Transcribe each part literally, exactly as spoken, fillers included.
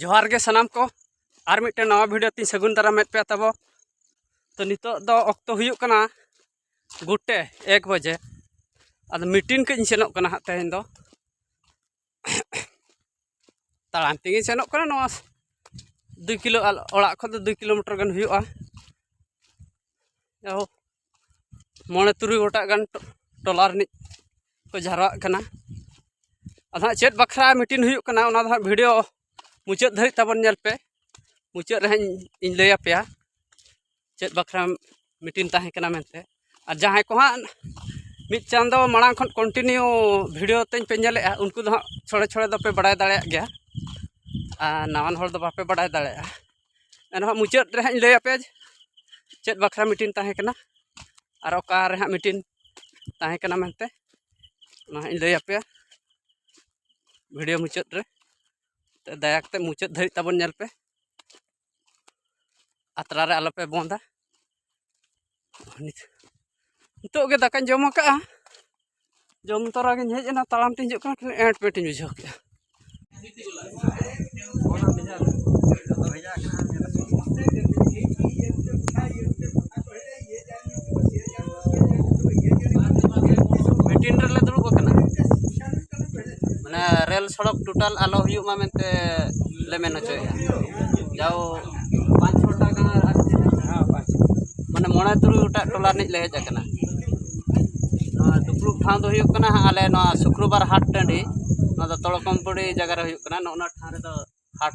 ᱡᱚᱦᱟᱨ ᱜᱮ ᱥᱟᱱᱟᱢ ᱠᱚ, ᱟᱨ ᱢᱤᱫᱴᱮᱱ ᱱᱟᱣᱟ ᱵᱷᱤᱰᱤᱭᱳ ᱛᱤᱧ ᱥᱟᱹᱜᱩᱱ ᱫᱟᱨᱟᱢᱮᱫ ᱯᱮᱭᱟ ᱛᱟᱵᱚ᱾ ᱛᱚ, ᱱᱤᱛᱚᱜ ᱫᱚ ᱚᱠᱛᱚ ᱦᱩᱭᱩᱜ ᱠᱟᱱᱟ ᱜᱚᱴᱮ ᱮᱠ ᱵᱟᱡᱮ᱾ ᱟᱫᱚ ᱢᱤᱴᱤᱝ ᱠᱟᱹᱡ ᱤᱧ ᱥᱮᱱᱚᱜ ᱠᱟᱱᱟ ᱦᱟᱸᱜ ᱛᱮᱦᱮᱧ ᱫᱚ᱾ ᱛᱟᱲᱟᱢ ᱛᱮᱜᱤᱧ ᱥᱮᱱᱚᱜ ᱠᱟᱱᱟ, ᱱᱚᱣᱟ ᱫᱩᱭ ᱠᱤᱞᱳ, ᱟᱞ-, ᱚᱲᱟᱜ ᱠᱷᱚᱱ ᱫᱚ ᱫᱩᱭ ᱠᱤᱞᱳᱢᱤᱴᱟᱨ ᱜᱟᱱ ᱦᱩᱭᱩᱜᱼᱟ᱾ ᱡᱟᱭᱦᱳᱠ, ᱢᱚᱬᱮ ᱛᱩᱨᱩᱭ ᱜᱚᱴᱟᱜ ᱜᱟᱱ ᱴᱚ-, ᱴᱚᱞᱟ ᱨᱤᱱᱤᱡ ᱠᱚ ᱡᱟᱣᱨᱟᱜ ᱠᱟᱱᱟ᱾ ᱟᱫᱚ ᱦᱟᱸᱜ ᱪᱮᱫ ᱵᱟᱠᱷᱨᱟ ᱢᱤᱴᱤᱝ ᱦᱩᱭᱩᱜ ᱠᱟᱱᱟ, ᱚᱱᱟ ᱫᱚ ᱦᱟᱸᱜ ᱵᱷᱤᱰᱤᱭᱳ ᱢᱩᱪᱟᱹᱫ ᱫᱷᱟᱹᱨᱤᱡ ᱛᱟᱵᱚᱱ ᱧᱮᱞ ᱯᱮ᱾ ᱢᱩᱪᱟᱹᱫ ᱨᱮ ᱦᱟᱸᱜ ᱤᱧ, ᱤᱧ ᱞᱟᱹᱭ ᱟᱯᱮᱭᱟ ᱪᱮᱫ ᱵᱟᱠᱷᱨᱟ ᱢᱤᱴᱤᱝ ᱛᱟᱦᱮᱸ ᱠᱟᱱᱟ ᱢᱮᱱᱛᱮ᱾ ᱟᱨ ᱡᱟᱦᱟᱸᱭ ᱠᱚ ᱦᱟᱸᱜ ᱢᱤᱫ ᱪᱟᱸᱫᱚ ᱢᱟᱲᱟᱝ ᱠᱷᱚᱱ ᱠᱚᱱᱴᱤᱱᱤᱭᱩ ᱵᱷᱤᱰᱤᱭᱳ ᱛᱤᱧ ᱯᱮ ᱧᱮᱞᱮᱫᱼᱟ, ᱩᱱᱠᱩ ᱫᱚ ᱦᱟᱸᱜ ᱪᱷᱚᱲᱮ ᱪᱷᱚᱲᱮ ᱫᱚᱯᱮ ᱵᱟᱲᱟᱭ ᱫᱟᱲᱮᱭᱟᱜ ᱜᱮᱭᱟ, ᱟᱨ ᱱᱟᱣᱟᱱ ᱦᱚᱲ ᱫᱚ ᱵᱟᱯᱮ ᱵᱟᱲᱟᱭ ᱫᱟᱲᱮᱭᱟᱜᱼᱟ᱾ ᱮᱱᱦᱚᱸ ᱢᱩᱪᱟᱹᱫ ᱨᱮ ᱦᱟᱸᱜ ᱤᱧ ᱞᱟᱹᱭ ᱟᱯᱮᱭᱟ ᱡᱮ ᱪᱮᱫ ᱵᱟᱠᱷᱨᱟ ᱢᱤᱴᱤᱝ ᱛᱟᱦᱮᱸ ᱠᱟᱱᱟ ᱟᱨ ᱚᱠᱟ ᱨᱮ ᱦᱟᱸᱜ ᱢᱤᱴᱤᱝ ᱛᱟᱦᱮᱸ ᱠᱟᱱᱟ ᱢᱮᱱᱛᱮ, ᱚᱱᱟ ᱦᱟᱸᱜ ᱤᱧ ᱞᱟᱹᱭ ᱟᱯᱮᱭᱟ ᱵᱷᱤᱰᱤᱭᱳ ᱢᱩᱪᱟᱹᱫ ᱨᱮ᱾ ᱛᱚ, ᱫᱟᱭᱟ ᱠᱟᱛᱮ ᱢᱩᱪᱟᱹᱫ ᱫᱷᱟᱹᱨᱤᱡ ᱛᱟᱵᱚᱱ ᱧᱮᱞ ᱯᱮ, ᱟᱛᱨᱟ ᱨᱮ ᱟᱞᱚ ᱯᱮ ᱵᱚᱱᱫᱟ᱾ ᱱᱤᱛ-, ᱱᱤᱛᱚᱜ ᱜᱮ ᱫᱟᱠᱟᱧ ᱡᱚᱢ ᱟᱠᱟᱫᱼᱟ, ᱡᱚᱢ ᱛᱚᱨᱟ ᱜᱤᱧ ᱦᱮᱡ ᱮᱱᱟ, ᱛᱟᱲᱟᱢ ᱛᱤᱧ ᱦᱤᱡᱩᱜ ᱠᱟᱱᱟ, ᱠᱷᱟᱹᱞᱤ ᱮᱸᱴ ᱯᱮᱸᱴ ᱤᱧ ᱵᱩᱡᱷᱟᱹᱣ ᱠᱮᱫᱼᱟ᱾ ᱢᱤᱴᱤᱝ ᱨᱮᱞᱮ ᱫᱩᱲᱩᱵ ᱟᱠᱟᱱᱟ, ᱢᱟᱱᱮ ᱨᱮᱞ ᱥᱚᱲᱚᱠ ᱴᱳᱴᱟᱞ ᱟᱞᱚ ᱦᱩᱭᱩᱜ ᱢᱟ ᱢᱮᱱᱛᱮ ᱞᱮ ᱢᱮᱱ ᱦᱚᱪᱚᱭᱮᱫᱼᱟ᱾ ᱡᱟᱣ ᱯᱟᱸᱪ ᱪᱷᱚᱴᱟ ᱜᱟᱱ ᱟᱨ ᱪᱮᱫ, ᱢᱟᱱᱮ ᱢᱚᱬᱮ ᱛᱩᱨᱩᱭ ᱜᱚᱴᱟᱝ ᱴᱚᱞᱟ ᱨᱤᱱᱤᱡ ᱞᱮ ᱦᱮᱡ ᱟᱠᱟᱱᱟ᱾ ᱱᱚᱣᱟ ᱫᱩᱯᱲᱩᱵ ᱴᱷᱟᱶ ᱫᱚ ᱦᱩᱭᱩᱜ ᱠᱟᱱᱟ ᱦᱟᱸᱜ ᱟᱞᱮ ᱱᱚᱣᱟ ᱥᱩᱠᱨᱚᱵᱟᱨ ᱦᱟᱴ ᱴᱟᱺᱰᱤ, ᱱᱚᱣᱟ ᱫᱚ ᱛᱚᱲᱠᱚᱢᱯᱩᱲᱤ ᱡᱟᱭᱜᱟ ᱨᱮ ᱦᱩᱭᱩᱜ ᱠᱟᱱᱟ᱾ ᱱᱚᱜᱼᱚ ᱱᱚᱣᱟ ᱴᱷᱟᱶ ᱨᱮᱫᱚ ᱦᱟᱴ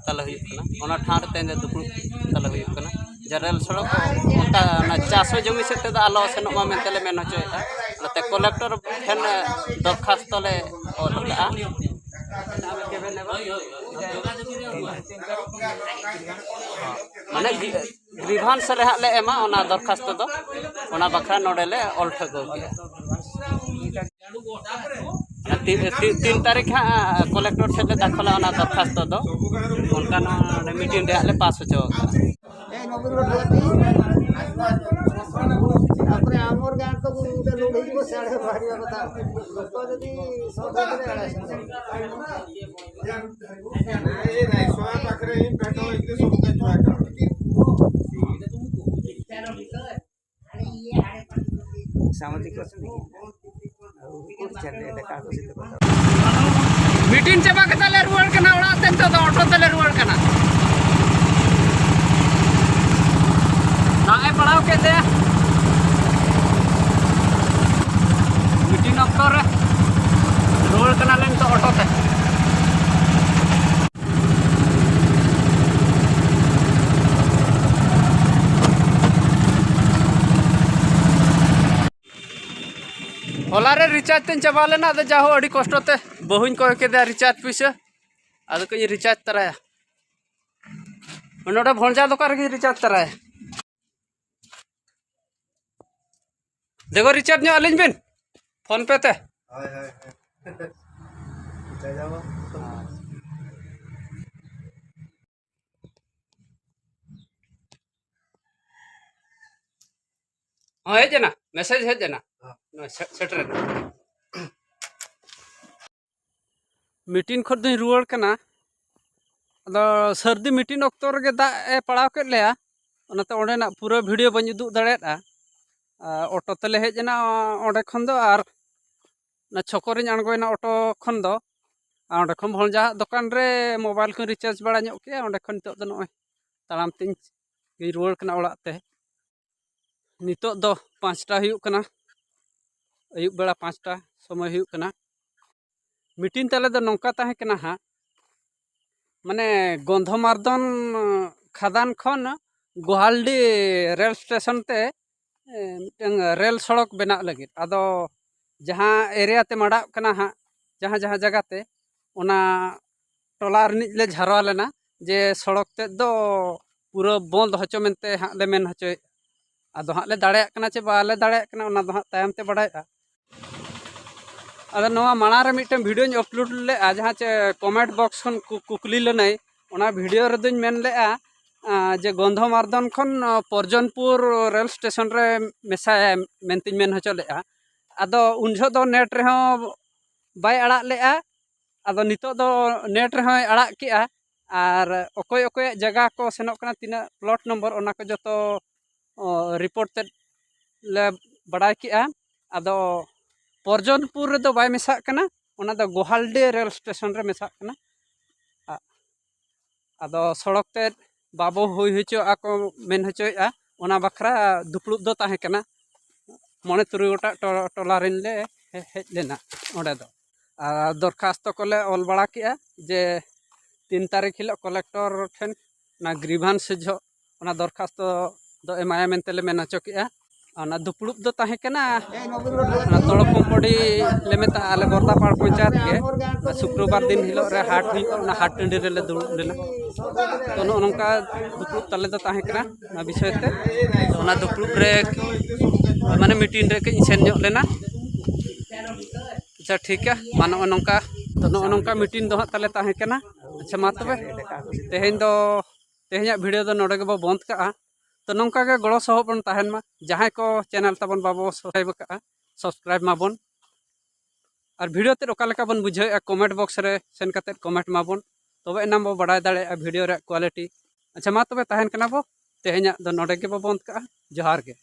ᱛᱟᱞᱮ ᱦᱩᱭᱩᱜ ᱠᱟᱱᱟ, ᱚᱱᱟ ᱴᱷᱟᱶ ᱨᱮ ᱛᱮᱦᱮᱧ ᱫᱚ ᱫᱩᱯᱲᱩᱵ ᱛᱟᱞᱮ ᱦᱩᱭᱩᱜ ᱠᱟᱱᱟ᱾ ᱡᱮ ᱨᱮᱞ ᱥᱚᱲᱚᱠ ᱚᱱᱠᱟ ᱚᱱᱟ ᱪᱟᱥ ᱡᱚᱢᱤ ᱥᱮᱫ ᱛᱮᱫᱚ ᱟᱞᱚ ᱥᱮᱱᱚᱜ ᱢᱟ ᱢᱮᱱᱛᱮ ᱞᱮ ᱢᱮᱱ ᱦᱚᱪᱚᱭᱮᱫᱼᱟ᱾ ᱚᱱᱟᱛᱮ ᱠᱚᱞᱮᱠᱴᱚᱨ ᱴᱷᱮᱱ ᱫᱚᱨᱠᱷᱟᱥᱛᱚ ᱞᱮ ᱚᱞ ᱠᱟᱜᱼᱟ᱾ ᱢᱟᱱᱮ ᱜᱨᱤ-, ᱜᱨᱤᱵᱷᱟᱱᱥ ᱨᱮ ᱦᱟᱸᱜ ᱞᱮ ᱮᱢᱟ ᱚᱱᱟ ᱫᱚᱨᱠᱷᱟᱥᱛᱚ ᱫᱚ, ᱚᱱᱟ ᱵᱟᱠᱷᱨᱟ ᱱᱚᱰᱮ ᱞᱮ ᱚᱞ ᱴᱷᱟᱹᱣᱠᱟᱹ ᱠᱮᱜᱼᱟ᱾ ᱚᱱᱟ ᱛᱤ-, ᱛᱤ-, ᱛᱤᱱ ᱛᱟᱹᱨᱤᱠᱷ ᱦᱟᱸᱜ ᱠᱚᱞᱮᱠᱴᱚᱨ ᱴᱷᱮᱱ ᱞᱮ ᱫᱟᱠᱷᱚᱞᱟ ᱚᱱᱟ ᱫᱚᱨᱠᱷᱟᱥᱛᱚ ᱫᱚ, ᱚᱱᱠᱟ ᱱᱚᱣᱟ ᱱᱚᱰᱮ ᱢᱤᱴᱤᱝ ᱨᱮ ᱦᱟᱸᱜ ᱞᱮ ᱯᱟᱥ ᱦᱚᱪᱚ ᱠᱟᱜᱼᱟ᱾ ସାମ୍ବାଦିକ ଅଛନ୍ତି କି? ଆଉ କୋଉଠି ଛାଡ଼ିଲେ? ଏଇଟା କାହାକୁ ସହିତ କଥା ହବ? ᱢᱤᱴᱤᱝ ᱪᱟᱵᱟ ᱠᱟᱛᱮ ᱞᱮ ᱨᱩᱣᱟᱹᱲ ᱠᱟᱱᱟ ᱚᱲᱟᱜ ᱛᱮ᱾ ᱱᱤᱛᱚᱜ ᱫᱚ ᱚᱴᱳ ᱛᱮᱞᱮ ᱨᱩᱣᱟᱹᱲ ᱠᱟᱱᱟ᱾ ᱫᱟᱜ ᱮ ᱯᱟᱲᱟᱣ ᱠᱮᱫ ᱞᱮᱭᱟ ᱢᱤᱴᱤᱝ ᱚᱠᱛᱚ ᱨᱮ᱾ ᱨᱩᱣᱟᱹᱲ ᱠᱟᱱᱟᱞᱮ ᱱᱤᱛᱚᱜ ᱚᱴᱳ ᱛᱮ᱾ ᱦᱚᱞᱟ ᱨᱮ ᱨᱤᱪᱟᱨᱡᱽ ᱛᱤᱧ ᱪᱟᱵᱟ ᱞᱮᱱᱟ, ᱟᱫᱚ ᱡᱟᱦᱳ ᱟᱹᱰᱤ ᱠᱚᱥᱴᱚ ᱛᱮ ᱵᱟᱹᱦᱩᱧ ᱠᱚᱭ ᱠᱮᱫᱮᱭᱟ ᱨᱤᱪᱟᱨᱡᱽ ᱯᱩᱭᱥᱟᱹ᱾ ᱟᱫᱚ ᱠᱟᱹᱡ ᱤᱧ ᱨᱤᱪᱟᱨᱡᱽ ᱛᱟᱨᱟᱭᱟ᱾ ᱱᱚᱰᱮ ᱵᱷᱚᱸᱡᱟ ᱫᱚᱠᱟᱱ ᱨᱮᱜᱮᱧ ᱨᱤᱪᱟᱨᱡᱽ ᱛᱟᱨᱟᱭᱟ᱾ ᱫᱮᱜᱚ ᱨᱤᱪᱟᱨᱡᱽ ᱧᱚᱜ ᱟᱹᱞᱤᱧ ᱵᱤᱱ ᱯᱷᱳᱱ ᱯᱮ ᱛᱮ᱾ ᱦᱳᱭ, ᱦᱳᱭ, ᱦᱳᱭ᱾ ᱨᱤᱪᱟᱨᱡᱽ ᱟᱵᱚ᱾ ᱦᱚᱸ, ᱦᱮᱡ ᱮᱱᱟ, ᱢᱮᱥᱮᱡᱽ ᱦᱮᱡ ᱮᱱᱟ᱾ ᱦᱚᱸ᱾ ᱱᱚᱜᱼᱚᱭ ᱥᱮ-, ᱥᱮᱴᱮᱨ ᱮᱱᱟ᱾ ᱢᱤᱴᱤᱝ ᱠᱷᱚᱱ ᱫᱚᱧ ᱨᱩᱣᱟᱹᱲ ᱠᱟᱱᱟ᱾ ᱟᱫᱚ ᱥᱟᱹᱨᱫᱤ ᱢᱤᱴᱤᱝ ᱚᱠᱛᱚ ᱨᱮᱜᱮ ᱫᱟᱜ ᱮ ᱯᱟᱲᱟᱣ ᱠᱮᱫ ᱞᱮᱭᱟ, ᱚᱱᱟᱛᱮ ᱚᱸᱰᱮᱱᱟᱜ ᱯᱩᱨᱟᱹ ᱵᱷᱤᱰᱤᱭᱳ ᱵᱟᱹᱧ ᱩᱫᱩᱜ ᱫᱟᱲᱮᱭᱟᱫᱼᱟ᱾ ᱟᱨ ᱚᱴᱳ ᱛᱮᱞᱮ ᱦᱮᱡ ᱮᱱᱟ ᱚᱸᱰᱮ ᱠᱷᱚᱱ ᱫᱚ, ᱟᱨ ᱚᱱᱟ ᱪᱷᱚᱠᱚ ᱨᱤᱧ ᱟᱬᱜᱚᱭᱮᱱᱟ ᱚᱴᱳ ᱠᱷᱚᱱ ᱫᱚ᱾ ᱟᱨ ᱚᱸᱰᱮ ᱠᱷᱚᱱ ᱵᱷᱚᱸᱡᱟᱣᱟᱜ ᱫᱚᱠᱟᱱ ᱨᱮ ᱢᱳᱵᱟᱭᱤᱞ ᱠᱚᱧ ᱨᱤᱪᱟᱨᱡᱽ ᱵᱟᱲᱟ ᱧᱚᱜ ᱠᱮᱜᱼᱟ᱾ ᱚᱸᱰᱮ ᱠᱷᱚᱱ ᱱᱤᱛᱚᱜ ᱫᱚ ᱱᱚᱜᱼᱚᱭ ᱛᱟᱲᱟᱢ ᱛᱤᱧ ᱨᱩᱣᱟᱹᱲ ᱠᱟᱱᱟ ᱚᱲᱟᱜ ᱛᱮ᱾ ᱱᱤᱛᱚᱜ ᱫᱚ ᱯᱟᱸᱪᱴᱟ ᱦᱩᱭᱩᱜ ᱠᱟᱱᱟ, ᱟᱹᱭᱩᱵ ᱵᱮᱲᱟ ᱯᱟᱸᱪᱴᱟ ᱥᱚᱢᱚᱭ ᱦᱩᱭᱩᱜ ᱠᱟᱱᱟ᱾ ᱢᱤᱴᱤᱝ ᱛᱟᱞᱮ ᱫᱚ ᱱᱚᱝᱠᱟ ᱛᱟᱦᱮᱸ ᱠᱟᱱᱟ ᱦᱟᱸᱜ, ᱢᱟᱱᱮ ᱜᱚᱱᱫᱷᱚᱢᱟᱨᱫᱚᱱ ᱠᱷᱟᱫᱟᱱ ᱠᱷᱚᱱ ᱜᱳᱦᱟᱞᱰᱤ ᱨᱮᱞ ᱥᱴᱮᱥᱚᱱ ᱛᱮ, ᱮ, ᱢᱤᱫᱴᱟᱝ ᱨᱮᱞ ᱥᱚᱲᱚᱠ ᱵᱮᱱᱟᱜ ᱞᱟᱹᱜᱤᱫ᱾ ᱟᱫᱚ ᱡᱟᱦᱟᱸ ᱮᱨᱤᱭᱟ ᱛᱮ ᱢᱟᱰᱟᱜ ᱠᱟᱱᱟ ᱦᱟᱸᱜ, ᱡᱟᱦᱟᱸ ᱡᱟᱦᱟᱸ ᱡᱟᱭᱜᱟ ᱛᱮ, ᱚᱱᱟ ᱴᱚᱞᱟ ᱨᱤᱱᱤᱡ ᱞᱮ ᱡᱷᱟᱨᱣᱟ ᱞᱮᱱᱟ ᱡᱮ ᱥᱚᱲᱚᱠ ᱛᱮᱫ ᱫᱚ ᱯᱩᱨᱟᱹ ᱵᱚᱱᱫ ᱦᱚᱪᱚ ᱢᱮᱱᱛᱮ ᱦᱟᱸᱜ ᱞᱮ ᱢᱮᱱ ᱦᱚᱪᱚᱭᱮᱫᱼᱟ᱾ ᱟᱫᱚ ᱦᱟᱸᱜ ᱞᱮ ᱫᱟᱲᱮᱭᱟᱜ ᱠᱟᱱᱟ ᱪᱮ ᱵᱟᱞᱮ ᱫᱟᱲᱮᱭᱟᱜ ᱠᱟᱱᱟ, ᱚᱱᱟ ᱫᱚ ᱦᱟᱸᱜ ᱛᱟᱭᱚᱢ ᱛᱮ ᱵᱟᱲᱟᱭᱚᱜᱼᱟ᱾ ᱟᱫᱚ ᱱᱚᱣᱟ ᱢᱟᱲᱟᱝ ᱨᱮ ᱢᱤᱫᱴᱟᱝ ᱵᱷᱤᱰᱤᱭᱳᱧ ᱟᱯᱞᱳᱰ ᱞᱮᱫᱼᱟ, ᱡᱟᱦᱟᱸ ᱪᱮ ᱠᱚᱢᱮᱱᱴ ᱵᱚᱠᱥ ᱠᱷᱚᱱ ᱠᱩ-, ᱠᱩᱠᱞᱤ ᱞᱮᱱᱟᱹᱧ, ᱚᱱᱟ ᱵᱷᱤᱰᱤᱭᱳ ᱨᱮᱫᱚᱧ ᱢᱮᱱ ᱞᱮᱫᱼᱟ, ᱟᱸ, ᱡᱮ ᱜᱚᱱᱫᱷᱚᱢᱟᱨᱫᱚᱱ ᱠᱷᱚᱱ, ᱟᱸ, ᱯᱚᱨᱡᱚᱱᱯᱩᱨ ᱨᱮᱞ ᱥᱴᱮᱥᱚᱱ ᱨᱮ ᱢᱮᱥᱟᱭᱟ ᱢᱮᱱᱛᱮᱧ ᱢᱮᱱ ᱦᱚᱪᱚ ᱞᱮᱫᱼᱟ᱾ ᱟᱫᱚ ᱩᱱ ᱡᱚᱦᱚᱜ ᱫᱚ ᱱᱮᱴ ᱨᱮᱦᱚᱸ ᱵᱟᱭ ᱟᱲᱟᱜ ᱞᱮᱫᱼᱟ᱾ ᱟᱫᱚ ᱱᱤᱛᱚᱜ ᱫᱚ ᱱᱮᱴ ᱨᱮᱦᱚᱸᱭ ᱟᱲᱟᱜ ᱠᱮᱜᱼᱟ᱾ ᱟᱨ ᱚᱠᱚᱭ ᱚᱠᱚᱭᱟᱜ ᱡᱟᱭᱜᱟ ᱠᱚ ᱥᱮᱱᱚᱜ ᱠᱟᱱᱟ, ᱛᱤᱱᱟᱹᱜ ᱯᱞᱚᱴ ᱱᱚᱢᱵᱚᱨ, ᱚᱱᱟ ᱠᱚ ᱡᱚᱛᱚ ᱨᱤᱯᱳᱨᱴ ᱛᱮᱫ ᱞᱮ ᱵᱟᱲᱟᱭ ᱠᱮᱜᱼᱟ᱾ ᱟᱫᱚ ᱯᱚᱨᱡᱚᱱᱯᱩᱨ ᱨᱮᱫᱚ ᱵᱟᱭ ᱢᱮᱥᱟᱜ ᱠᱟᱱᱟ, ᱚᱱᱟ ᱫᱚ ᱜᱳᱦᱟᱞᱰᱤ ᱨᱮᱞ ᱥᱴᱮᱥᱚᱱ ᱨᱮ ᱢᱮᱥᱟᱜ ᱠᱟᱱᱟ᱾ ᱟ-, ᱟᱫᱚ ᱥᱚᱲᱚᱠ ᱛᱮᱫ ᱵᱟᱵᱚ ᱦᱩᱭ ᱦᱚᱪᱚᱣᱟᱜᱼᱟ ᱠᱚ ᱢᱮᱱ ᱦᱚᱪᱚᱭᱮᱫᱼᱟ, ᱚᱱᱟ ᱵᱟᱠᱷᱨᱟ ᱫᱩᱯᱲᱩᱵ ᱫᱚ ᱛᱟᱦᱮᱸ ᱠᱟᱱᱟ᱾ ᱢᱚᱬᱮ ᱛᱩᱨᱩᱭ ᱜᱚᱴᱟᱝ ᱴᱚ-, ᱴᱚᱞᱟ ᱨᱮᱱ ᱞᱮ ᱦᱮ-, ᱦᱮᱡ ᱞᱮᱱᱟ ᱚᱸᱰᱮ ᱫᱚ᱾ ᱟᱨ ᱫᱚᱨᱠᱷᱟᱥᱛᱚ ᱠᱚᱞᱮ ᱚᱞ ᱵᱟᱲᱟ ᱠᱮᱜᱼᱟ ᱡᱮ ᱛᱤᱱ ᱛᱟᱹᱨᱤᱠᱷ ᱦᱤᱞᱳᱜ ᱠᱚᱞᱮᱠᱴᱚᱨ ᱴᱷᱮᱱ ᱚᱱᱟ ᱜᱨᱤᱵᱷᱟᱱᱥ ᱡᱚᱦᱚᱜ ᱚᱱᱟ ᱫᱚᱨᱠᱷᱟᱥᱛᱚ ᱫᱚ ᱮᱢᱟᱭᱟ ᱢᱮᱱᱛᱮ ᱞᱮ ᱢᱮᱱ ᱦᱚᱪᱚ ᱠᱮᱜᱼᱟ᱾ ᱚᱱᱟ ᱫᱩᱯᱲᱩᱵ ᱫᱚ ᱛᱟᱦᱮᱸ ᱠᱟᱱᱟ ᱚᱱᱟ ᱛᱚᱲᱚᱠ ᱠᱚᱢᱯᱚᱰᱤ ᱞᱮ ᱢᱮᱛᱟᱜᱼᱟ, ᱟᱞᱮ ᱵᱚᱨᱫᱟᱯᱟᱲ ᱯᱚᱧᱪᱟᱭᱮᱛ ᱜᱮ᱾ ᱚᱱᱟ ᱥᱩᱠᱨᱚᱵᱟᱨ ᱫᱤᱱ ᱦᱤᱞᱳᱜ ᱨᱮ ᱦᱟᱴ ᱦᱩᱭᱩᱜᱼᱟ, ᱚᱱᱟ ᱦᱟᱴ ᱴᱟᱺᱰᱤ ᱨᱮᱞᱮ ᱫᱩᱲᱩᱵ ᱞᱮᱱᱟ᱾ ᱛᱚ, ᱱᱚᱜᱼᱚ ᱱᱚᱝᱠᱟ ᱫᱩᱯᱲᱩᱵ ᱛᱟᱞᱮ ᱫᱚ ᱛᱟᱦᱮᱸ ᱠᱟᱱᱟ ᱚᱱᱟ ᱵᱤᱥᱚᱭ ᱛᱮ᱾ ᱛᱚ, ᱚᱱᱟ ᱫᱩᱯᱲᱩᱵ ᱨᱮ, ᱢᱟᱱᱮ, ᱢᱤᱴᱤᱝ ᱨᱮ ᱠᱟᱹᱡ ᱤᱧ ᱥᱮᱱ ᱧᱚᱜ ᱞᱮᱱᱟ᱾ ᱟᱪᱪᱷᱟ, ᱴᱷᱤᱠ ᱜᱮᱭᱟ, ᱢᱟ, ᱱᱚᱜᱼᱚ ᱱᱚᱝᱠᱟ, ᱛᱚ, ᱱᱚᱜᱼᱚ ᱱᱚᱝᱠᱟ ᱢᱤᱴᱤᱝ ᱫᱚ ᱦᱟᱸᱜ ᱛᱟᱞᱮ ᱛᱟᱦᱮᱸ ᱠᱟᱱᱟ᱾ ᱟᱪᱪᱷᱟ, ᱢᱟ ᱛᱚᱵᱮ, ᱛᱮᱦᱮᱧ ᱫᱚ, ᱛᱮᱦᱮᱧᱟᱜ ᱵᱷᱤᱰᱤᱭᱳ ᱫᱚ ᱱᱚᱰᱮ ᱜᱮᱵᱚ ᱵᱚᱱᱫ ᱠᱟᱜᱼᱟ᱾ ᱛᱚ, ᱱᱚᱝᱠᱟ ᱜᱮ ᱜᱚᱲᱚ ᱥᱚᱦᱚᱫ ᱵᱚᱱ ᱛᱟᱦᱮᱱ ᱢᱟ᱾ ᱡᱟᱦᱟᱸᱭ ᱠᱚ ᱪᱮᱱᱮᱞ ᱛᱟᱵᱚᱱ ᱵᱟᱵᱚ ᱥᱟᱵᱥᱠᱨᱟᱭᱤᱵ ᱟᱠᱟᱫᱼᱟ, ᱥᱟᱵᱥᱠᱨᱟᱭᱤᱵ ᱢᱟᱵᱚᱱ᱾ ᱟᱨ ᱵᱷᱤᱰᱤᱭᱳ ᱛᱮᱫ ᱚᱠᱟ ᱞᱮᱠᱟ ᱵᱚᱱ ᱵᱩᱡᱷᱟᱹᱣᱮᱫᱼᱟ, ᱠᱚᱢᱮᱱᱴ ᱵᱚᱠᱥ ᱨᱮ ᱥᱮᱱ ᱠᱟᱛᱮᱫ ᱠᱚᱢᱮᱱᱴ ᱢᱟᱵᱚᱱ, ᱛᱚᱵᱮ ᱮᱱᱟᱝ ᱵᱚ ᱵᱟᱲᱟᱭ ᱫᱟᱲᱮᱭᱟᱜᱼᱟ ᱵᱷᱤᱰᱤᱭᱳ ᱨᱮᱭᱟᱜ ᱠᱳᱣᱟᱞᱤᱴᱤ᱾ ᱟᱪᱪᱷᱟ, ᱢᱟ ᱛᱚᱵᱮ ᱛᱟᱦᱮᱱ ᱠᱟᱱᱟ ᱵᱚ, ᱛᱮᱦᱮᱧᱟᱜ ᱫᱚ ᱱᱚᱰᱮ ᱜᱮᱵᱚ ᱵᱚᱱᱫ ᱠᱟᱜᱼᱟ᱾ ᱡᱚᱦᱟᱨ ᱜᱮ᱾